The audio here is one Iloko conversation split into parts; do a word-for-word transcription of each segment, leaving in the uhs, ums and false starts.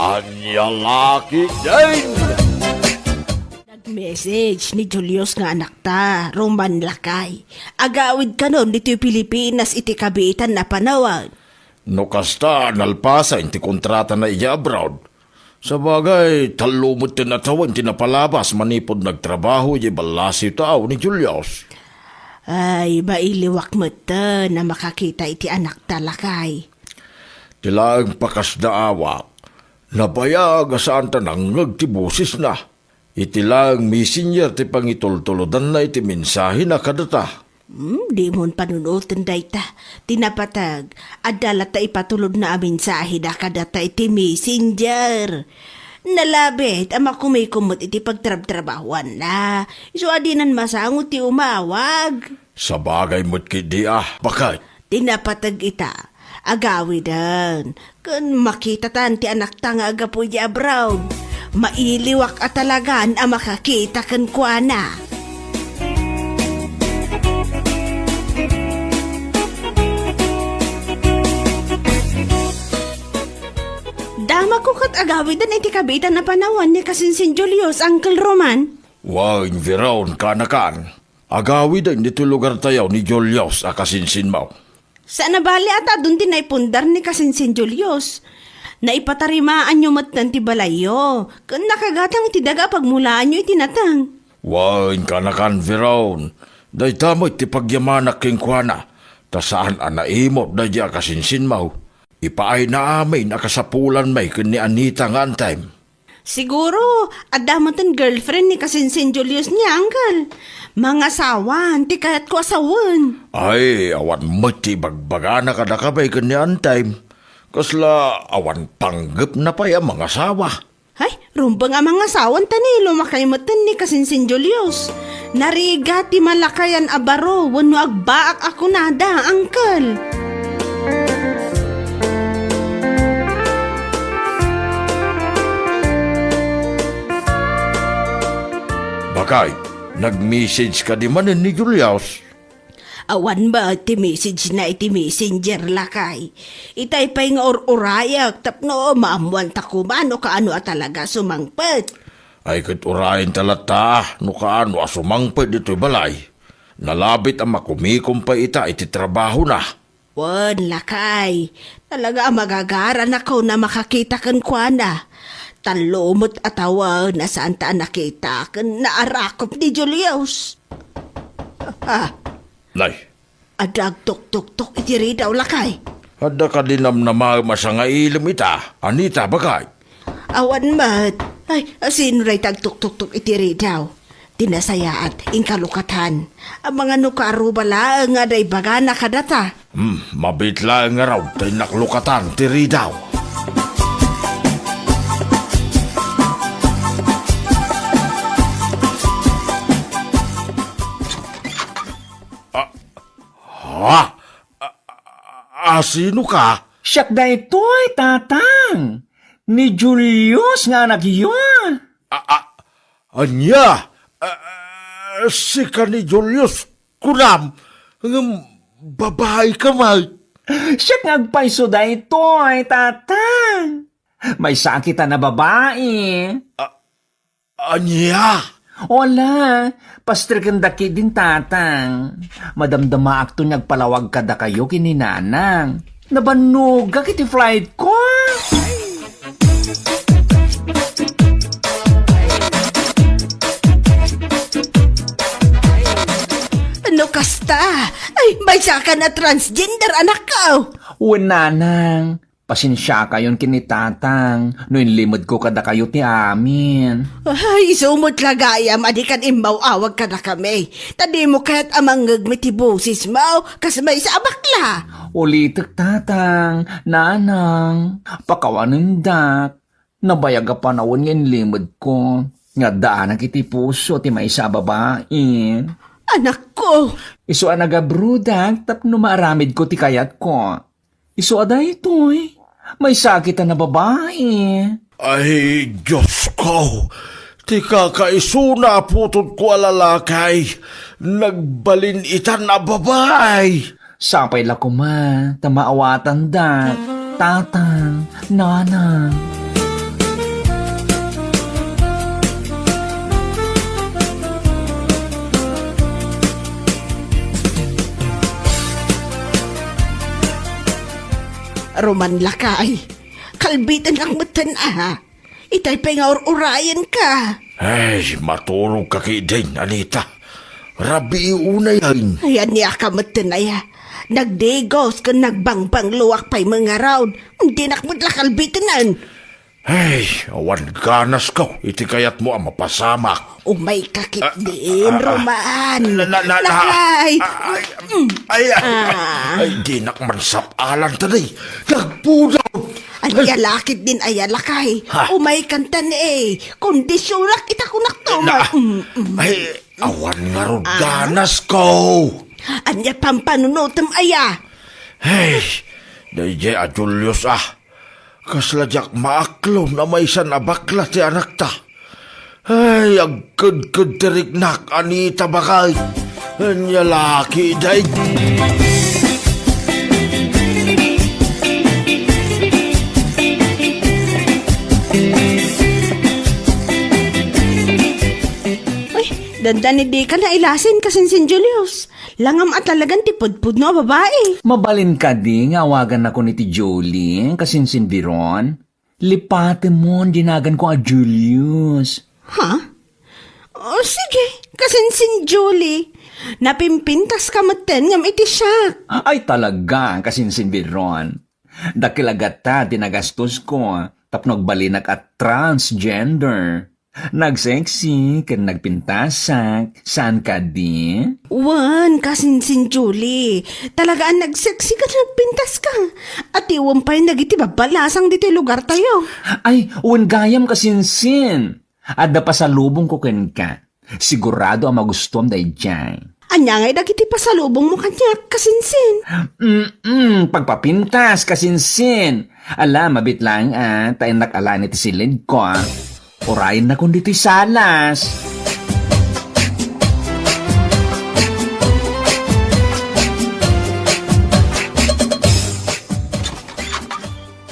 Ania la ketdin? Nag-message ni Julius nga anakta, Roman, lakay. Agawid kanon ditoy Pilipinas iti kabiitan a panawen. No kasta, nalpasen ti kontratana idiay abroad. Sabagay, tallo met ti natawen ti napalabas manipud nagtrabaho idiay ballasiw ti aw ni Julius. Ay, mailiwak metten a makakita iti anakta, lakay. Ti laeng pakasdaawak, nabayag a saanta nangngeg ti bosesna. Iti laeng messenger ti pangitultulodanna iti mensahena kadata. Hmm, dimon panunoten dayta. Ti napateg, adda latta ipatulodna a mensaheda kadata iti messenger. Nalabit a makumikom met iti pagtrabtrabahoanna. Isu a dinan masango ti umawag. Sabagay met ketdi a, baket. Ti napateg ita, agawiden, ken makitatan ti anakta nga aggapu idiay abroad. Mailiwak a talagan a makakita kenkuana. Damagko ket agawiden iti kabiitan a panawen ni kasinsin Julius, Uncle Roman. Wen, Veron, kaanakan. Agawiden ditoy lugartayo ni Julius a kasinsinmo. Saan a bali a ta adun ti naipundar ni kasinsin Julius. Naipatarimaanyo metten ti balayyo, ken nakagatang iti daga a pagmulaanyo iti nateng. Wen, kaanakan, Veron, dayta met ti pagyamanak kenkuana, ta saan a naimut daydi a kasinsinmo. Ipaayna amin a kasapulan met ken ni Anita nga antayem. Siguro, adda metten girlfriend ni kasinsin Julius niya, Uncle. Mangasawan ti kayatko a sawen. Ay, awan met ti ibagbagana kadakami ken ni antayem. Kasla awan panggepna pay a mangasawa. Ay, rumbeng a mangasawan ta ni lumakay metten ni kasinsin Julius. Narigat ti malakayan a baro wenno agbaak a kunada, Uncle. Bakay, nag-message kadi manen ni Julius? Awan met ti message na iti messenger, lakay. Itay pay nga ur-urayak tapno maammuanta koma no kaano a talaga a sumangpet. Ay, ket urayenta latta no kaano a sumangpet ditoy balay. Nalabit a makumikom pay ita iti trabahona. Wen, lakay, talaga a magagaranakon a makakita kenkuana. Tallo met a tawen a saanta a nakita ken naarakop ni Julius. Ah, Nay, adda agtuktuktok iti ridaw, lakay. Adda kadi namnamaem a sangailem ita, Anita, bakay? Awan met. Ay, sino dayta agtuktuktok iti ridaw? Ti nasayaat, inka lukatan. Amangan no kaaruba laeng nga adda ibagana kadata. Hmm, mabiit laeng ngarud ta innak lukatan ti ridaw. Ah, ha? A, a, a, sino ka? Siak daytoy, Tatang. Ni Julius nga anakyo. A, a, ania? A, a, sika ni Julius, kunam, ngem babai ka met. Siak nga agpayso daytoy, Tatang. Maysa a kita a babai. A, Ania? Wala, pastreken da ketdin, Tatang. Madamdamaakto nga agpalawag kadakayo ken ni Nanang. Nabannogak iti flight ko. No kasta, ay, maysakan a transgender, anakko. Wen, Nanang. Pasensiakayon ken ni Tatang no inlimedko kadakayo ti amin. Ay, isu met la gayam a dikan immaw-awag kadakami. Ta dimo kayat a mangngegmi ti bosesmo, kas maysa a bakla. Ulitek, Tatang, Nanang, pakawanendak. Nabayag a panawen nga inlimedko, nga addaanak iti puso ti maysa a babai. Anakko! Isu a nagabrodak tapno maaramidko ti kayatko. Isu a daytoy, maysa a kita a babai. Ay, Diosko! Ti kakaisuna a putodko a lalaki, nagbalin itan a babai! Sapay la koma ta maawatanda, Tatang, Nanang. Roman, lakay. Kalbitennak metten a. Itay pay nga ur-urayenka. Ay, maturogka ketdin, Anita. Rabii unayen. Ay, ania ka metten aya. Nagdigos ken nagbangbangluak pay met ngarud. Dinak met la kalbitenen. Ay, awan ganasko iti kayatmo a mapasamak. Umayka ketdin, ah, ah, Roman. Na, na, na, na. Lakay. Ah, ay, mm, ay, ay, ah. Ay, dinak man sap-alan ta di. Nagpudot. Ay, ay, lakay ketdin aya, lakay. Ha? Umaykan ta ni, eh. Kondisionak ita kunak to, na, man. Mm, mm. Ay, awan ngarud, ah, ganasko. Ania pampanunotem aya? Hey, daydiay a Julius, ah. Kasla diak maaklon a maysan a bakla ti anakta. Ay, agkedked ti riknak, Anita, baket. Ania la ketdin. Ay, dandani dika nailasin, kasinsin Julius. Langam a talagan ti pudpudno a babai. Mabalin kadi nga awagannakon iti Julie, kasinsin Veron? Lipatemon di naganko a Julius. Ha? O, sige, kasinsin Julie. Napimpintaska metten ngem iti siak. Ay, talaga, kasinsin Veron. Dakkel a gata ti nagastosko tapno agbalinak a transgender. Nagsexy ken nagpintasak, saan kadi? Wen, kasinsin Julie. Talaga a nagsexy ken nagpintaska. Atiwem pay dagiti babbalasang ditoy lugartayo. Ay, wen gayam, kasinsin. Adda pasalubongko kenka. Sigurado a magustuam daydiay. Ania ngay dagiti pasalubongmo kaniak, kasinsin? Mm-mm, pagpapintas, kasinsin. Ala, mabit laeng, ah, ta innak alaen iti silidko, ah. Urayennakon ditoy salas.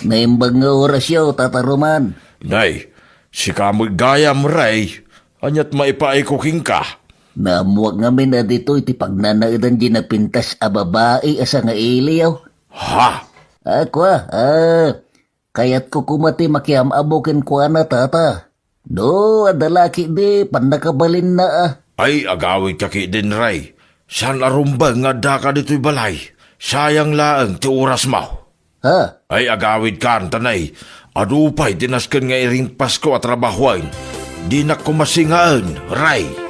Naimbag nga orasyo, Tata Roman. Nay, sika met gayam, Ray. Ania't maipaayko kenka? Naammoak ngamin a ditoy ti pagnanaedan di napintas a babai a sangailiyo. Ha? Akua, ah, kayatko koma ti makiam-ammo kenkuana, Tata. No, adda la ketdi, pannakabalinna, ah. Ay, agawidka ketdin, Ray. Saan a rumbeng nga addaka ditoy balay. Sayang laeng ti orasmo. Ha? Ay, agawidkan, ta nay, adu pay ti nasken nga iringpasko a trabahoen. Dinak koma singaen, Ray.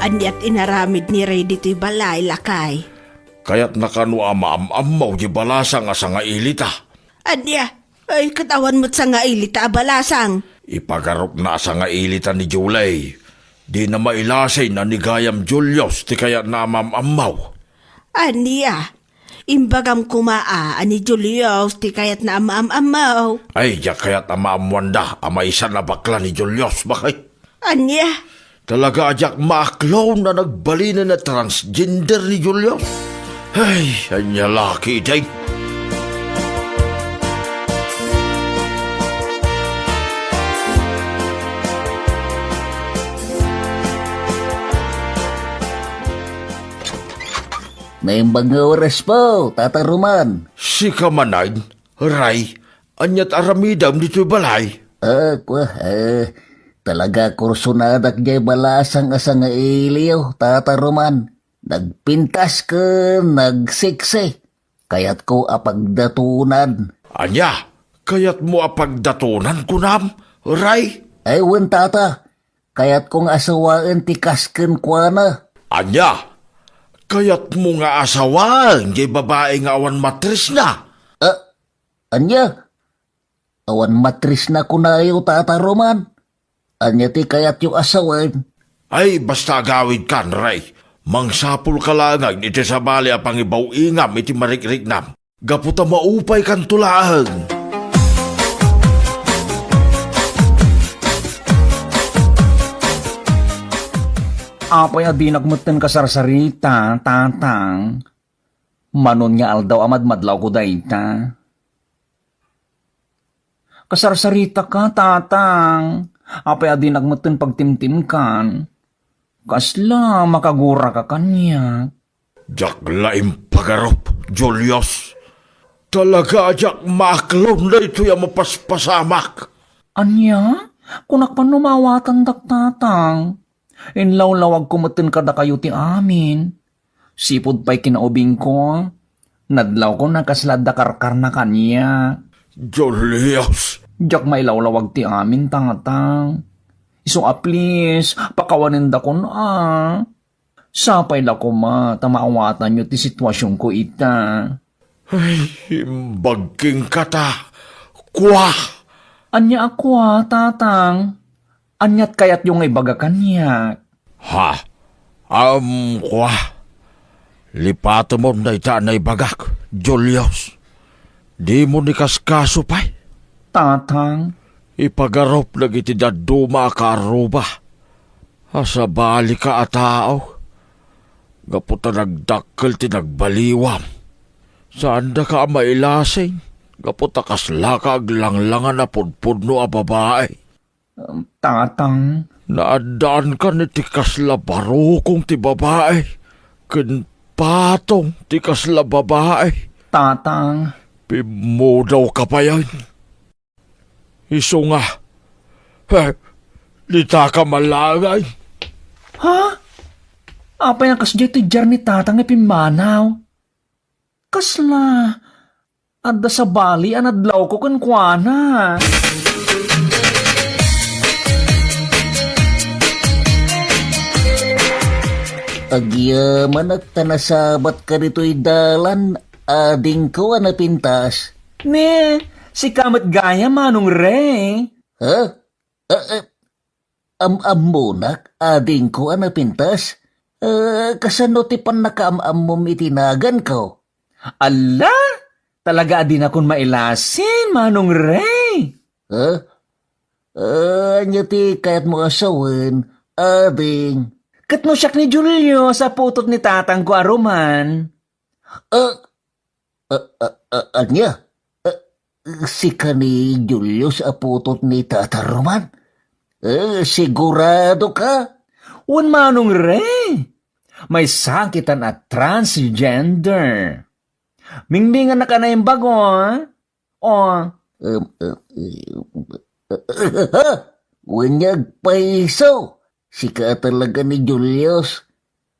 Ania't inaramid ni Ray ditoy balay, lakay? Kayatna kano a maam-ammo di balasang a sangailita. Ania? Ay, ket awan met sangailita a balasang. Ipagarupna a sangailita ni Julie. Dina mailasin a ni gayam Julius ti kayatna a maam-ammo. Ania? Imbagam koma a, a ni Julius ti kayatna a maam-ammo. Ay, diak kayat a maammoanda a maysan a bakla ni Julius, baket. Ania? Talaga a diak maaklon a nagbalinen a transgender ni Julius. Ay, ania la ketdin. Naimbag nga oras po, Tata Roman. Sika manen, Ray, ania't aramidem ditoy balay? Ah, kua, eh, talaga kursunadak jay balasang a sangailiyo, Tata Roman. Nagpintas ken nagseksi. Kayatko a pagdatonan. Ania? Kayatmo a pagdatonan, kunam, Ray? Ay, wen, Tata. Kayatko nga asawaen ti kas kenkuana. Ania? Kayatmo nga asawaen jay babai nga awan matrisna? Ah, ania? Awan matrisna kunayo, Tata Roman. Ania ti kayatyo a sawen? Ay, basta agawidkan, Ray. Mangsapulka laengen iti sabali a pangibaw-ingam iti marikriknam. Gapu ta maupaykanto laeng. Apay a dinak metten kasarsarita, Tatang? Manon nga aldaw a madmadlawko dayta. Kasarsaritaka, Tatang. Apay a dinak metten pagtimtimkan? Kasla makaguraka kaniak. Diak la impagarup, Julius. Talaga a diak maaklon daytoy a mapaspasamak. Ania? Kunak pay no maawatandak, Tatang. Inlawlawagko metten kadakayo ti amin. Sipud pay kinaubingko, nadlawko a kasla adda karkarna kaniak. Julius! Diak mailawlawag ti amin, Tatang. Isu a please, pakawanendakon a. Sapay la koma ta maawatanyo ti situasionko ita. Ay, imbag kenka ta. Kua! Ania a kua, Tatang? Aniat kayatyo nga ibaga kaniak? Ha? Am, kua. Lipatemon dayta a naibagak, Julius. Dimo ni kaskaso pay? Tatang. Ipagarup dagiti dadduma a kaarruba a sabalika a tao, gapu ta nagdakkel ti nagbaliwam. Saandaka a mailasing, gapu ta kaslaka aglanglangan a pudpudno a babai. Tatang. Naaddaankan iti kasla barukong ti babai, ken patong ti kasla babai. Tatang. Pimmudawka payen. Isu nga, eh, ditaka malaengen. Ha? Apay a kasdiay ti diar ni Tatang nga pimmanaw? Kasla, adda sabali a nadlawko kenkuana. Agyamanak ta nasabatka ditoy dalan, adingko a napintas. Ne, sika met gayam, Manong Ray. Ha? Ah, ah, am-ammonak, adingko a napintas? Ah, kasano ti pannakaam-ammom iti naganko? Alla, talaga a dinakon mailasin, Manong Ray. Ha? Ah, ania ti kayatmo a sawen, ading? Ket no siak ni Julio, sa putot ni tatangko a Roman. Ah, ah, ah, ah, ania? Ah, sika ni Julius a putot ni Tata Roman? Eh, sigurado ka? Wen, Manong Ray. Maysa kitan a transgender. Mingminganak a naimbag, oh. Oh. Um, um, um, wen nga agpayso. Sika talaga ni Julius.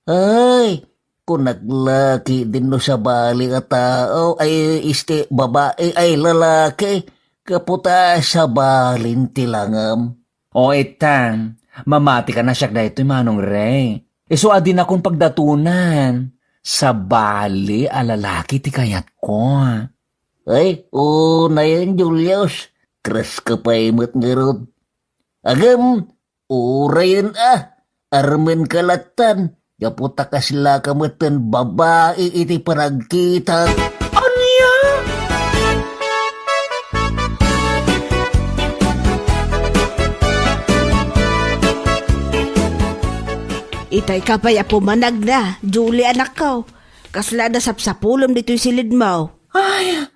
Ay, kunak la ketdin no sabali a tao, ay, este, babai, ay, lalaki, gapu ta sabalin ti langam. O, itang, mamati ka na siak daytoy, Manong Ray. Isu a dinakon pagdatonan. Sabali a lalaki ti kayatko. Ay, unayen, Julius. Kres ka pay met ngarud. Agem, urayen a, armenka lattan, gapu ta kaslaka metten babai iti panagkitak. Ania? Itay ka pay a pumanagna, Julie, anakko. Kasla adda sapsapulem ditoy silidmo. Ay,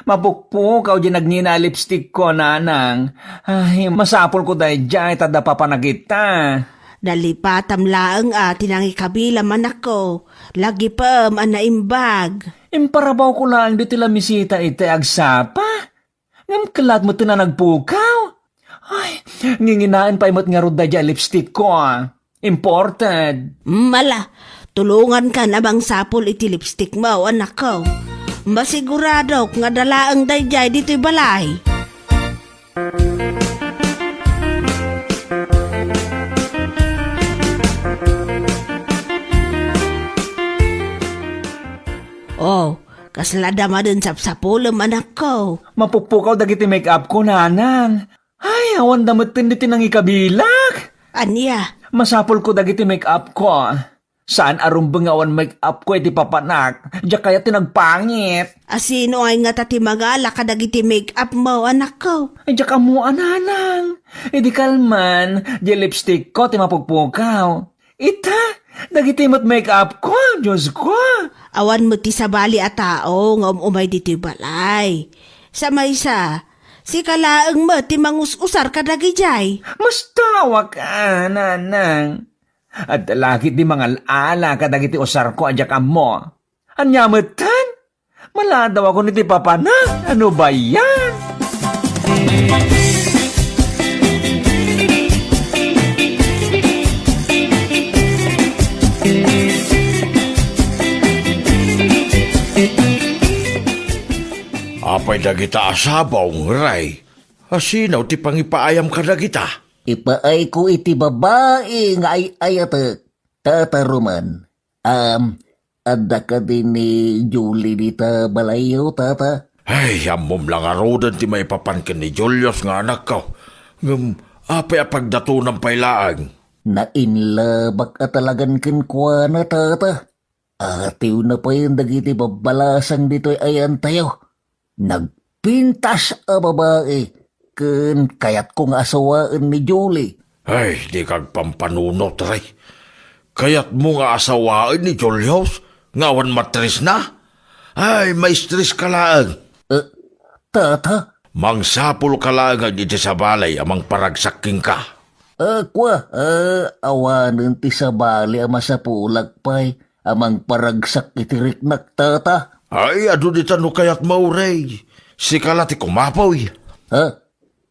mapukpukaw diay nagngina a lipstickko, nanang. Ay, masapulko daydiay ta adda papanag ita. Nalipatam laeng a ti nangikabilam, anakko. Lagipem a naimbag. Imparabawko laeng ditoy lamisita ita agsapa. Ngem kellat metten a nagpukaw. Ay, nginginaen pay met ngarud daydiay a lipstickko, ah. Imported. Mala, tulongankan a mangsapul iti lipstickmo, anakko. Masiguradok nga adda laeng daydiay ditoy balay. Oh, kasla adda manen sapsapulem, anakko. Mapukpukaw dagiti make-upko, nanang. Ay, awanda metten ditoy nangikabilak. Ania? Masapulko dagiti make-upko. Saan a rumbeng nga awan make-upko iti papanak. Diak kayat ti nagpangit. A sino ay ngata ti mangala kadagiti make-upmo, anakko? Ay, diak ammo a, nanang. Idi kalman, diay lipstickko ti mapukpukaw. Ita, dagiti met make-upko, Diosko. Awan met ti sabali a tao nga um-umay ditoy balay. Sa maysa, Sika laeng met ti mangus-usar kadagijay. Mastawak a, nanang. Adda la ketdi mangal-ala kadagiti usarko a diak ammo. Ania metten? Maladawakon iti papana? Ano ba yan? Apay dagita a sabong, Ray? Asino ti pangipaayam kadagita? Ipaayko iti babai nga ay-ayatek, Tata Roman. Am, adda kadi ni Julie dita balayyo, Tata? Ay, ammom la ngaruden ti maipapan ken ni Julius nga anakko. Ngem, apay a pagdatonam pay laeng? Nainlabak a talagan kenkuana, Tata. Atiwna payen dagiti babbalasang ditoy ayantayo. Nagpintas a babai ken kayatko nga asawaen ni Julie. Ay, dika agpampanunot, Ray. Kayatmo nga asawaen ni Julius nga awan matrisna? Ay, maistreska laeng. Eh, Tata? Mangsapulka laeng iti sabali a mangparagsak kenka. Ah, kua, ah, awanen ti sabali a masapulak pay a mangparagsak iti riknak, Tata. Ay, adu dita no kayatmo, Ray. Sika la ti kumapuy. Ha?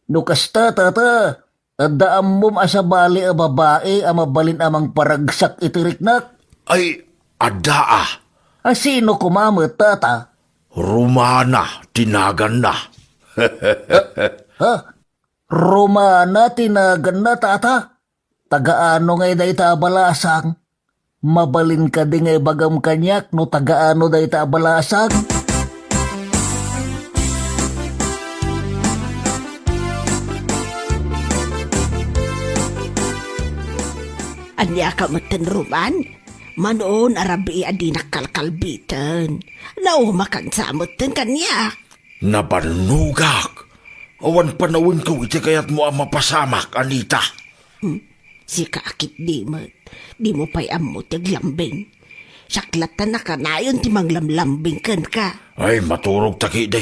No kasta, Tata, adda ammom a sabali a babai a mabalin a mangparagsak iti riknak? Ay, adda a. A sino koma met, Tata? Romana ti naganna. Ha? Romana ti naganna, Tata? Tagaano ngay dayta a balasang? Mabalin kadi nga ibagam kaniak no tagaano dayta a balasang? Ania ka metten, Roman? Manon a rabii a dinak kalkalbiten. Naumakan sa metten kaniak. Nabannogak. Awan panawenko iti kayatmo a mapasamak, Anita. Hmm, sika a ketdi met. Dimo pay ammo ti aglambing. Siak latta nakanayon ti manglamlambing kenka. Ay, maturog ta ketdi.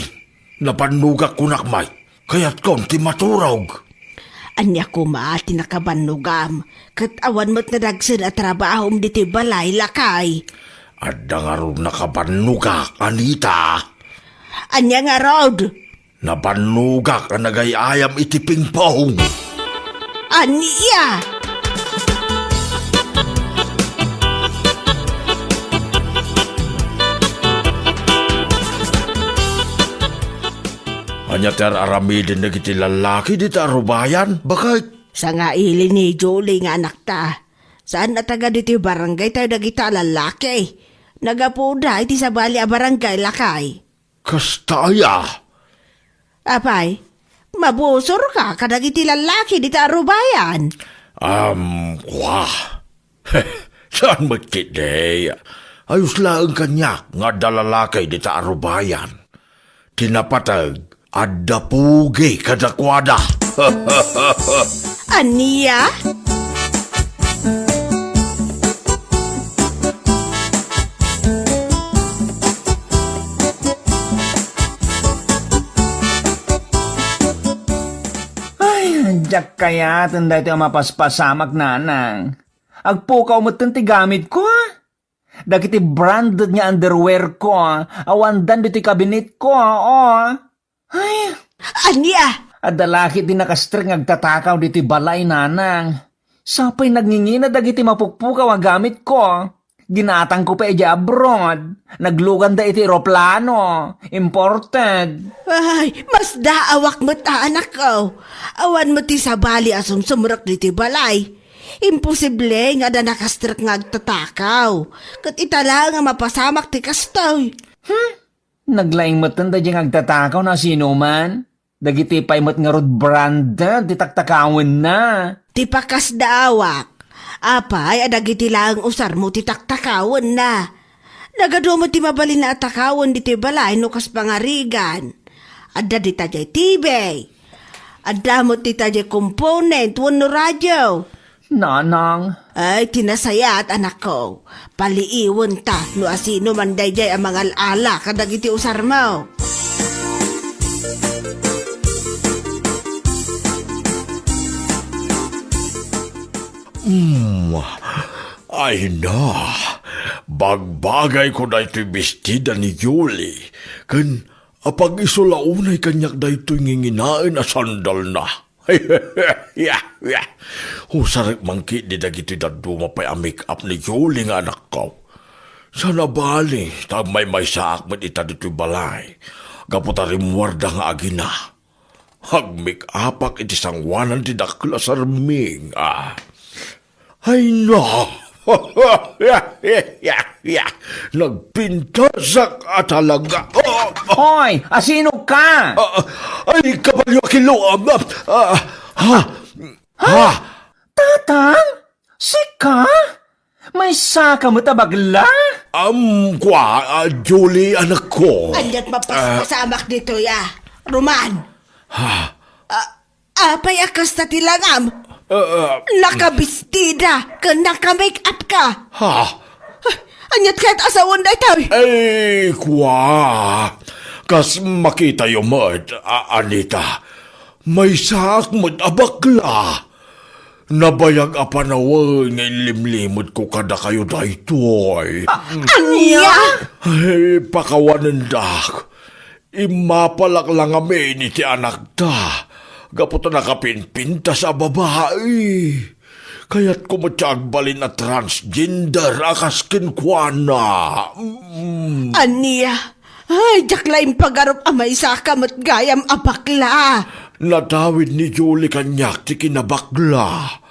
Nabannogak kunak met. Kayatkon ti maturog. Ania koma ti nakabannogam, ket awan met nadagsen a trabahom ditoy balay, lakay? Adda ngarud nakabannogak, Anita. Ania ngarud? Nabannogak a nagay-ayam iti pingpong. Ania? Ania ti ar-aramiden dagiti lallaki dita a rubayan, baket? Sangaili ni Julie nga anakta. Saan a taga ditoy barangay tayo dagita a lallaki. Nagapuda iti sabali a barangay, lakay. Kasta aya? Apay, mabusorka kadagiti lallaki dita a rubayan? Um, wah. Saan met ketdi? Ayos laeng kaniak nga adda lalaki dita a rubayan. Ti napateg, adda pugi kadakuada. Ania? Ay, diak kayaten daytoy a mapaspasamak, nanang. Agpukaw metten ti gamitko, a. Dagiti branded nga underwearko, a, awandan ditoy kabinetko, a, o. Ay. Ania? Adda la ketdi nakastrek nga agtatakaw ditoy balay, nanang. Sapay nagngingina dagiti mapukpukaw a gamitko. Ginatangko pay idiay abroad. Nagluganda iti eroplano. Imported. Ay, masdaawak met a, anakko. Awan met ti sabali a sumsumrek ditoy balay. Imposible nga adda nakastrek nga agtatakaw. Ket ita laeng a mapasamak ti kastoy. Hmm? Naglaing metten daydiay nga agtatakaw no asinoman. Dagiti pay met ngarud branded ti taktakawenna. Ti pakasdaawak. Apay a dagiti laeng usarmo ti taktakawenna. Nagadu met ti mabalin a takawen ditoy balay no kas pangarigan. Adda dita diay T V. Adda met dita diay component wenno radio. Nanang. Ay, ti nasayaat, anakko. Paliiwenta no asinoman daydiay a mangal-ala kadagiti usarmo. Hmm. Ay na, bagbagayko daytoy bestida ni Julie, ken apag-isu la unay kaniak daytoy nginginaen a sandalna. Usarek man ketdi dagitoy dadduma pay a make-up ni Julie nga anakko. Saan a bali, ta agmaymaysaak met ita ditoy balay, gapu ta rimmuarda nga agina. Agmik-apak iti sangoanan ti dakkel a sarming, a. Ay, no! Nagpintasak a talaga. Oh! Hoy, asino ka? Ah, ay, kabalyo a kiluam. Ah, ha? Ha? Tatang? Sika? Maysa ka met a bagla? Am, kua, ah, Julie, anakko. Ania't mapaspasamak ditoy, a. Roman. Ha? Ah, apay a kasta ti langam? Ah, ah. Nakabestida ken naka-make-up ka. Ha? Ah, ania't kayat a sawen daytoy? Ay, kua. Kas makitayo met, a, Anita. Maysaak met a bakla. Nabayag a panawen nga inlimlimetko kadakayo daytoy. Ah, ania? Ay, pakawanendak. Immapalak la ngamin iti anakta, gapu ta nakapinpintas a babai. Kayatko met ti agbalin a transgender a kas kenkuana. Mm. Ania? Ay, diak la impagarup a maysa ka met gayam a bakla. Natawid ni Julie kaniak ti kinabakla.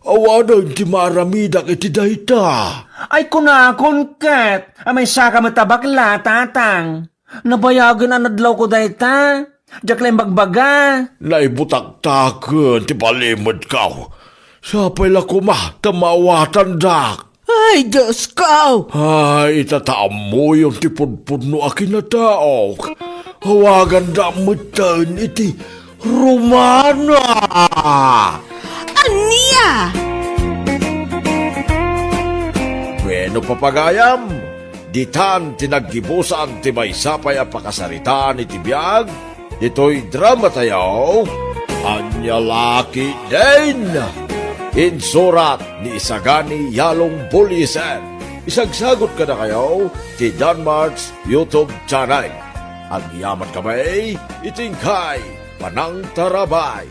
Awanen ti maaramidak iti dayta. Ay, kunakon ket a maysa ka met a bakla, tatang. Nabayagen a nadlawko dayta. Diak la imbagbaga. Naibutaktaken ti palimedko. Sapay la koma ta maawatandak. Ay, Diosko! Ay, ita ta ammoyon ti pudpudno a kinataok. Awagandak metten iti Romana! Ania? Bueno, papagayam, ditan ti naggibusan ti maysa pay a pakasaritaan iti biag, ditoy dramatayo, Ania La Ketdin. Insurat ni Isagani Yalong Bullisen. Isagsagut kadakayo ti Danmart's YouTube channel. Agyamankami iti inkay panangtarabay.